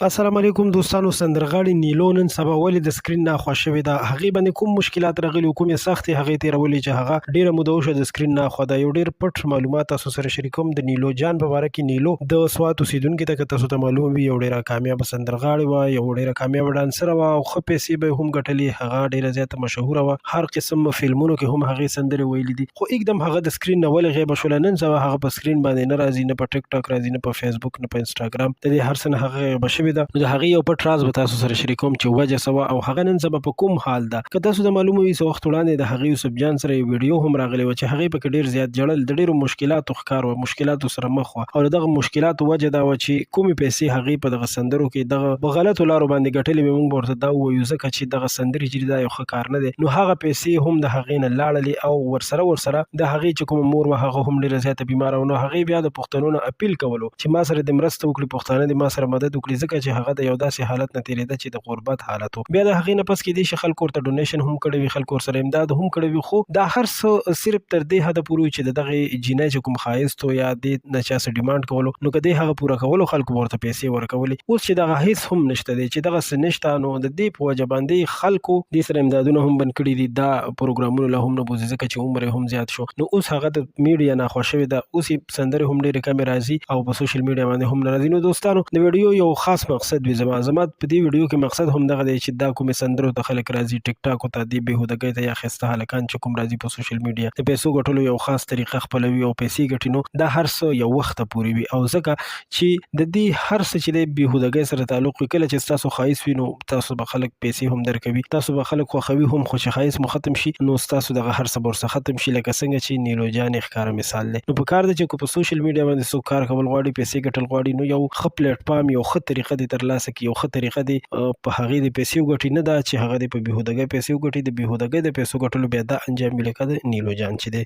السلام علیکم دوستانو، سندرغاړي نیلو نن سبا ولې د سکرین نه اخوا شوې ده؟ هغې باندې کوم مشکلات راغلي او کومې سختې هغې تېرولې چې هغه ډېره موده وشوه د سکرین نه اخوا ده؟ یو ډېر پټ معلومات تاسو سره شریکوم د نیلو جان په باره کې. نیلو د سوات اوسېدونکې ده، که تاسو ته معلومه وي. یو ډېره کامیابه سندرغاړې وه، یو ډېره کامیابه ډانسره وه او ښه پیسې به یې هم ګټلې. هغه ډېره زیاته مشهوره وه، هر قسم فلمونو کې هم هغې سندرې ویلې دي. خو ایکدم هغه د سکرین نه ولې غیبه شوله؟ نن سبا هغه په سکرین باندې نه راځي، نه په ټیک ټاک راځي، نه په فیسبوک، نه په انسټاګرام. د دې هر څه نه هغه غیبه شوې ده. نو د هغې یو پټ راز به تاسو سره شریکوم چې وجه څه وه او هغه نن سبا په کوم حال ده. که تاسو ته معلومه وي، څه وخت وړاندې د هغې یوسف جان سره یو ویډیو هم راغلې وه چې هغې پکې ډیر زیات ژړل، د ډیرو مشکلاتو ښکار وه، مشکلاتو سره مخ وه. او د دغه مشکلاتو وجه دا وه چې کومې پیسې هغې په دغه سندرو کې دغه په غلطو لارو باندې ګټلې وې، موږ به ورته دا ووایو ځکه چې دغه سندرې چې دي، دا یو ښه کار نه دی، نو هغه پیسې هم د هغې نه لاړلې. او ورسره ورسره د هغې چې کومه مور وه، هغه هم ډېره زیاته بیماره وه. نو هغې بیا د پښتنو نه اپیل کولو چې ما سره دې مرسته وکړي، پښتانه دې ما سره مدد وکړي، ځکه چې هغه د یو داسې حالت نه تېرېده چې د غربت حالت و. بیا د هغې نه پس کېدای شي خلکو ورته ډونیشن هم کړی وي، خلکو ورسره امداد هم کړی وي، خو دا هر څه صرف تر دې حده پورې وو چې د دغې جینۍ چې کوم ښایست و یا دې نه چا څه ډیمانډ کولو، نو که دې هغه پوره کولو، خلکو به ورته پیسې ورکولې. اوس چې دغه هیڅ هم نشته دی، چې دغه څه نشته، نو د دې په وجه باندې خلکو دې سره امدادونه هم بند کړي دي، دا پروګرامونو له هم نه بوځي، ځکه چې عمر یې هم زیات شو. نو اوس هغه د میډیا نه خوښ شوې ده، اوس یې سندرې هم ډېرې کمې راځي او په سوشل میډیا باندې هم نه راځي. نو دوستانو، د ویډیو یو خاص مقصد وي. زما په دې ویډیو کې مقصد هم دغه دی چې دا کومې سندرو ته خلک راځي، ټیک ټاک ته، دې بېهودګۍ ته، یا ښایسته هلکان چې کوم راځي په سوشل میډیا، د پیسو ګټلو یو خاص طریقه خپلوي او پیسې ګټي، نو دا هر څه یو وخته پورې وي. او ځکه چې د دې هر څه چې دی بېهودګۍ سره تعلق وي. کله چې ستاسو ښایست وي، نو تاسو به خلک پیسې هم درکوي، تاسو به خلک خوښوي هم، خو چې ښایست مو ختم شي، نو ستاسو دغه هر څه به ورڅخه ختم شي، لکه څنګه چې نیلو جان یې ښکاره مثال دی. نو په کار ده چې که په سوشل میډیا باندې څوک کار کول غواړي، پیسې ګټل غواړي، نو یو ښه پلیټفارم، یو ښه طریقه دې ترلاسه کړي، یو ښه طریقه دې په هغې دې پیسې وګټي، نه دا چې هغه دې په بېهودګۍ پیسې وګټي. د بېهودګۍ د پیسو ګټلو بیا دا انجام وي لکه د نیلو جان چې دی.